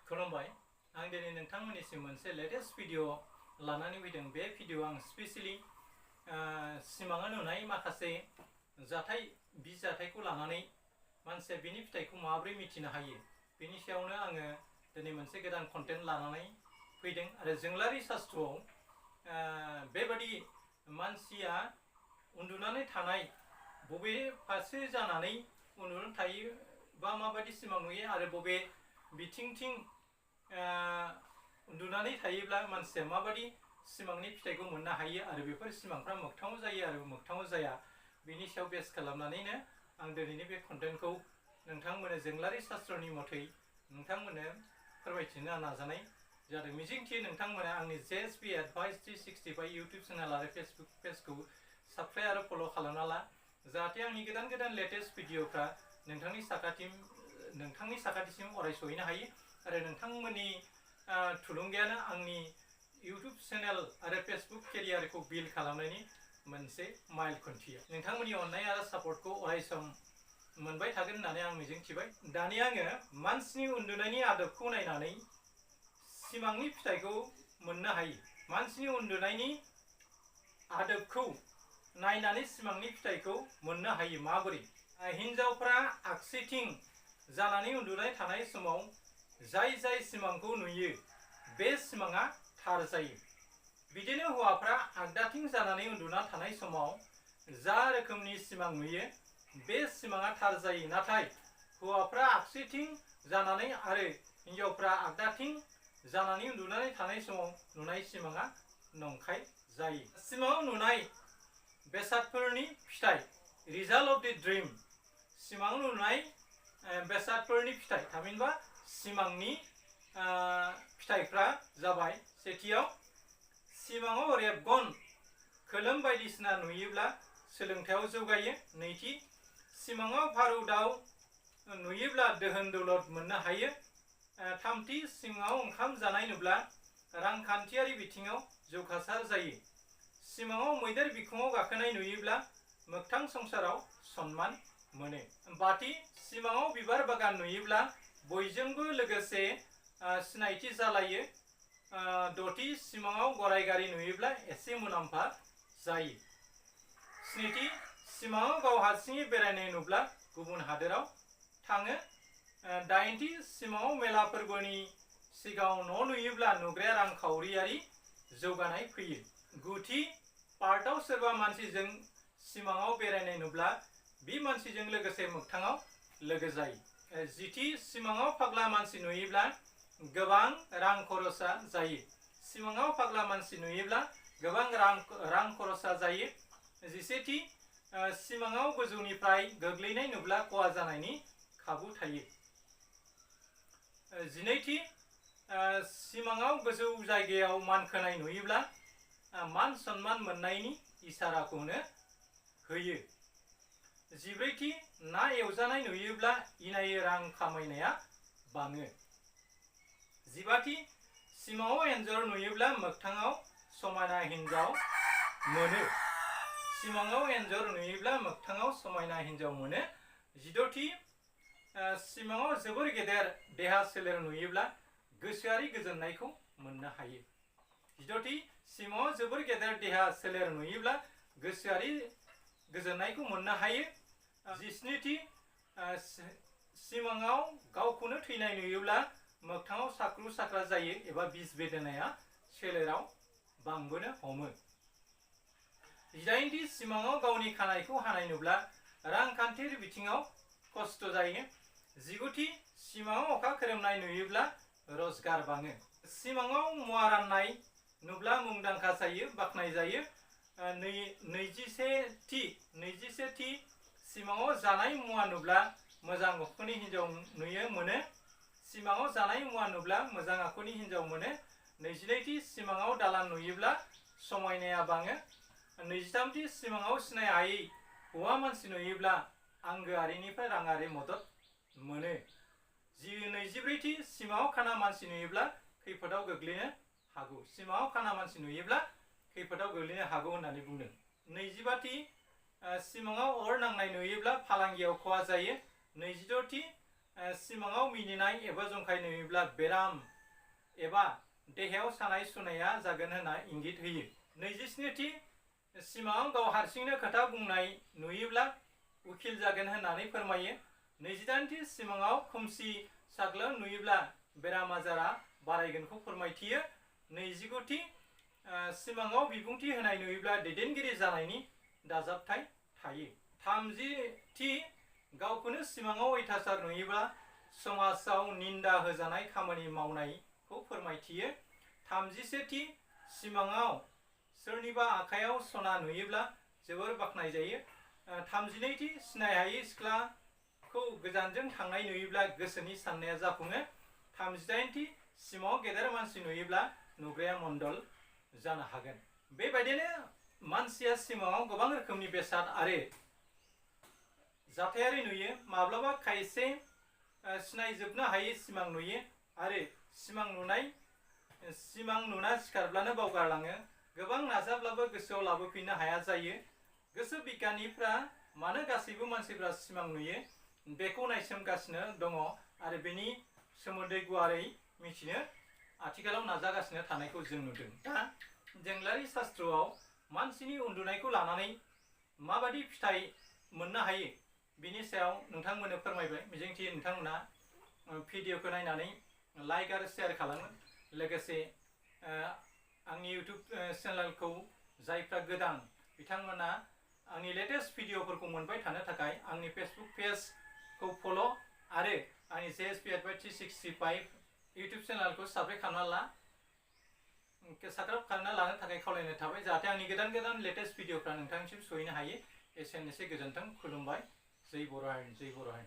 खुलुमबाय आं दिनै नोंथांमोननिसिम मोनसे लेटेस्ट भिडिअ लानानै फैदों। बे भिडिअ आं स्पेशली सिमाङाव नुनाय माखासे जाथायखौ लानानै मानसिया बेनि फिथाइखौ माबोरै मिथिनो हायो बेनि सायावनो आङो दिनै मोनसे गोदान कन्टेन्ट लानानै फैदों। आरो जोंलारि शास्त्रआव बेबादि मानसिया उन्दुनानै थानाय बबे फारसे जानानै उन्दुनानै थायो बा माबायदि सिमां नुयो आरो बबे बिथिंथिं उन्दुनानै थायोब्ला मानसिया माबादि सिमांनि फिथाइखौ मोननो हायो आरो बेफोर सिमांफ्रा मोगथाङाव जायो आरो मोगथाङाव जाया बेनि सायाव बेस खालामनानैनो आं दिनैनि बे कन्टेन्टखौ नोंथांमोननो जोंलारि शास्त्रनि मथै नोंथांमोननो फोरमायथिनो नाजानाय जादों। मिजिंथियो नोंथांमोना आंनि JSP Advice 365 इउट्युब चेनेल आरो फेसबुक पेजखौ साबस्क्राइब आरो फल' खालामना ला, जाहाथे आंनि गोदान लेटेस्ट भिडिअफ्रा नोंथांनि साखाथिसिम अराय सहैनो हायो आरो नोंथांमोननि थुलुंगायानो आंनि इउट्युब चेनेल आरो फेसबुक केरियारखौ बिल्ड खालामनायनि मोनसे माइल खुन्थिया। नोंथांमोननि अननाय आरो सापर्टखौ अरायसम मोनबाय थागोन होननानै आं मिजिंथिबाय। दानि आङो मानसिनि उन्दुनायनि आदबखौ नायनानै सिमांनि फिथाइखौ मोननो हायो। मानसिनि उन्दुनायनि आदबखौ नायनानै सिमांनि फिथाइखौ मोननो हायो। माबोरै? हिन्जावफ्रा आगसिथिं जानानै उन्दुनाय थानाय समाव जाय सिमांखौ नुयो बे सिमाङा थार जायो। बिदिनो हौवाफ्रा आगदाथिं जानानै उन्दुना थानाय समाव जा रोखोमनि सिमां नुयो बे सिमाङा थार जायो। नाथाय हौवाफ्रा आगसिथिं जानानै आरो हिन्जावफ्रा आगदाथिं जानानै उन्दुनानै थानाय समाव नुनाय सिमाङा नंखाय जायो। सिमाङाव नुनाय बेसादफोरनि फिथाइ, रिजाल्ट अफ द ड्रिम, सिमाङाव नुनाय बेसादफोरनि फिथाइ, थामहिनबा सिमांनि फिथाइफ्रा जाबाय। सेथियाव, सिमाङाव रेबगन खोलोम बायदिसिना नुयोब्ला सोलोंथायाव जौगायो। नैथि, सिमाङाव फारौ दाउ नुयोब्ला दोहोन दौलत मोननो हायो। थामथि, सिमाङाव ओंखाम जानाय नुब्ला रांखान्थियारि बिथिङाव जौगासार जायो। सिमाङाव मैदेर बिखुङाव गाखोनाय नुयोब्ला मोगथां संसाराव सन्मान मोनो। बाथि, सिमाङाव बिबार बागान नुयोब्ला बयजोंबो लोगोसे सिनायथि जालायो। दथि, सिमाङाव गराय गारि नुयोब्ला एसे मुलाम्फा जायो। स्निथि, सिमाङाव गाव हारसिङै बेरायनाय नुब्ला गुबुन हादोराव थाङो। दाइनथि, सिमाङाव मेला फोरबोनि सिगाङाव न' नुयोब्ला नुग्राया रांखावरियारि जौगानाय फैयो। गुथि, पार्कआव सोरबा मानसिजों सिमाङाव बेरायनाय नुब्ला बे मानसिजों लोगोसे मोगथाङाव लोगो जायो। जिथि, सिमाङाव फाग्ला मानसि नुयोब्ला गोबां रां खरसा जायो। सिमाङाव फाग्ला मानसि नुयोब्ला गोबां रां खरसा जायो। जिसेथि, सिमाङाव गोजौनिफ्राय गोग्लैनाय नुब्ला खहा जानायनि खाबु थायो। जिनैथि, सिमाङाव गोजौ जायगायाव मानखोनाय नुयोब्ला मान सन्मान मोननायनि इसाराखौनो होयो। जिब्रैथि, ना एवजानाय नुयोब्ला इनायै रां खामायनाया बाङो। जिबाथि, सिमाङाव एन्जर नुयोब्ला मोगथाङाव समायना हिन्जाव मोनो। सिमाङाव एन्जर नुयोब्ला मोगथाङाव समायना हिन्जाव मोनो। जिद'थि, सिमाङाव जोबोर गेदेर देहा सोलेर नुयोब्ला गोसोआरि गोजोननायखौ मोननो हायो। जिद'थि, सिमाङाव जोबोर गेदेर देहा सोलेर नुयोब्ला गोसोआरि गोजोननायखौ मोननो हायो। जिस्निथि, सिमाङाव गावखौनो थैनाय नुयोब्ला मोगथाङाव साख्रु साख्रा जायो एबा बिस बेदेनाया सोलेराव बांबोनो हमो। जिदाइनथि, सिमाङाव गावनि खानायखौ हानाय नुब्ला रांखान्थियारि बिथिङाव खस्थ' जायो। जिगुथि, सिमाङाव अखा खोरोमनाय नुयोब्ला रोजगार बाङो। सिमाङाव मुवा राननाय नुब्ला मुंदांखा जायो, बाख्नाय जायो। नैजिसेथि, सिमाङाव जानाय मुवा नुब्ला मोजां आखुनि हिन्जाव मोनो। सिमाङाव जानाय मुवा नुब्ला मोजां आखुनि हिन्जाव मोनो। नैजिनैथि, सिमाङाव दालान नुयोब्ला समायनाया बाङो। नैजिथामथि, सिमाङाव सिनाय हायै हौवा मानसि नुयोब्ला आंगोआरिनिफ्राय राङारि मदद मोनो। नैजिब्रैथि, सिमाङाव खाना मानसि नुयोब्ला खैफोदाव गोग्लैनो हागौ। सिमाङाव खाना मानसि नुयोब्ला खैफोदाव गोग्लैनो हागौ होननानै बुंदों। नैजिबाथि, सिमाङाव अर नांनाय नुयोब्ला फालांगियाव खहा जायो। नैजिद'थि, सिमाङाव मिनिनाय एबा जंखाय नुयोब्ला बेराम एबा देहायाव सानाय सुनाया जागोन होनना इंगित होयो। 27थि सिमाङाव गाव हारसिंनो खोथा बुंनाय नुयोब्ला उखिल जागोन होननानै फोरमायो। 28थि सिमाङाव खोमसि साग्लोब नुयोब्ला बेराम आजारा बारायगोनखौ फोरमायथियो। 29थि सिमाङाव बिबुंथि होनाय नुयोब्ला दैदेनगिरि जानायनि दाजाबथाय थायो। 30थि गावखौनो सिमाङाव अयथासार नुयोब्ला समाजाव निन्दा होजानाय खामानि मावनायखौ फोरमायथियो। 31थि सिमाङाव सोरनिबा आखायाव सना नुयोब्ला जोबोर बाख्नायजायो। 32थि सिनायहायै सिख्लाखौ गोजानजों थांनाय नुयोब्ला गोसोनि साननाया जाफुङो। 38थि सिमाङाव गेदेर मानसि नुयोब्ला नुग्राया मण्डल जानो हागोन। बेबायदिनो मानसिया सिमाङाव गोबां रोखोमनि बेसाद आरो जाथायारि नुयो। माब्लाबा खायसे सिनायजोबनो हायै सिमां नुयो आरो सिमां नुना सिखारब्लानो बावगारलाङो। गोबां नाजाब्लाबो गोसोआव लाबोफिननो हाया जायो। गोसो बिगियानिफ्रा मानो गासैबो मानसिफ्रा सिमां नुयो बेखौ नायसोमगासिनो दङ आरो बेनि सोमोन्दै गुवारै मिथिनो आथिखालाव नाजागासिनो थानायखौ जों नुदों। दा देंलारि शास्त्रआव मानसिनि उन्दुनायखौ लानानै माबादि फिथाइ मोननो हायो बिनि सायाव नोंथांमोननो फोरमायबाय। मिजिंथियो नोंथांमोना भिडिअखौ नायनानै लाइक आरो शेयार खालामो। लोगोसे आंनि इउटुब चेनेलखौ जायफ्रा गोदान बिथांमोना आंनि लेटेस्ट भिडिअफोरखौ मोनबाय थानो थाखाय आंनि फेसबुक पेजखौ फल' आरो आंनि JSP Advice 365 इउटुब चेनेलखौ साबस्क्राइब खालामना लानो थाखाय खावलायनाय थाबाय, जाहाथे आंनि गोदान लेटेस्ट भिडिअफ्रा नोंथांनिसिम सहैनो हायो। एसेनोसै, गोजोन्थों, खुलुमबाय। जय बर' हारि, जय बर' हारि।